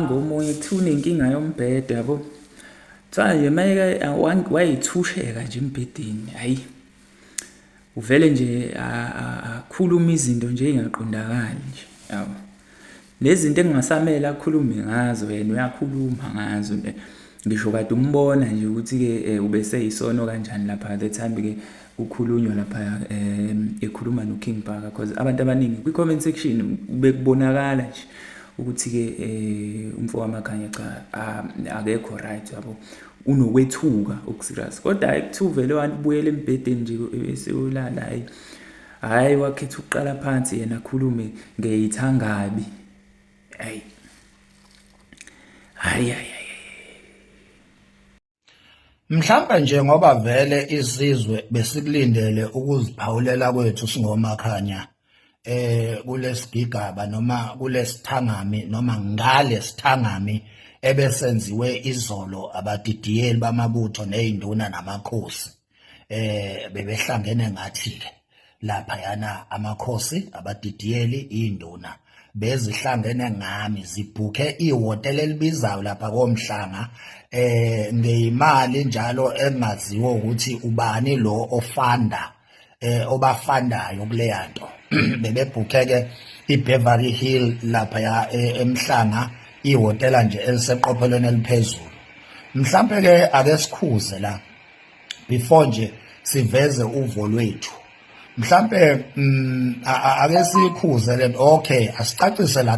Nangu omunye kuthiwa unenkinga yombhedo yabo. Kuthiwa nje mayeke wayithusheka nje embhedeni, hhayi. Uvele nje akhulume izinto nje ey'ngaqondakali nje, yabo. Nezinto engingasamele akhulume ngazo yena uyakhuluma ngazo. Ngisho kade umbona nje ukuthi-ke ubeseyisono kanjani lapha the time-ke kukhulunywa lapha ekhuluma no-King Bhaka, cause abantu abaningi kwi-comment section bekubonakala nje ukuthi-ke umfo kaMakhanya cha, akekho right, yabo, unokwethuka oku-serious. Kodwa hhayi, kuthiwa uvele wabuyela embhedeni nje eseyolala, hhayi hhayi, wakhetha ukuqala phansi yena akhulume ngeyithangabi. Hhayi hhayi hhayi. Mhlampe nje ngoba vele isizwe besikulindele ukuziphawulela kwethu singoMakhanya kulesigigaba noma kulesithangami noma ngalesithangami ebesenziwe izolo abadidiyeli bamabutho nezinduna namakhosi. Bebehlangene ngathi ke lapha yana amakhosi, abadidiyeli, induna bezihlangene ngami, zibhukhe ihhotela elibizayo lapha koMhlanga ngeyimali njalo engaziwa ukuthi ubani lo ofanda obafandayo kuleya nto. Bebebhukhe ke iBeverly Hill lapha ya eMhlanga, ihhotela nje eliseqophelweni eliphezulu. Mhlampe ke ake sikhuze la before nje siveze uvo lwethu. Mhlampe ake sikhuze lento, okay, asicacise la.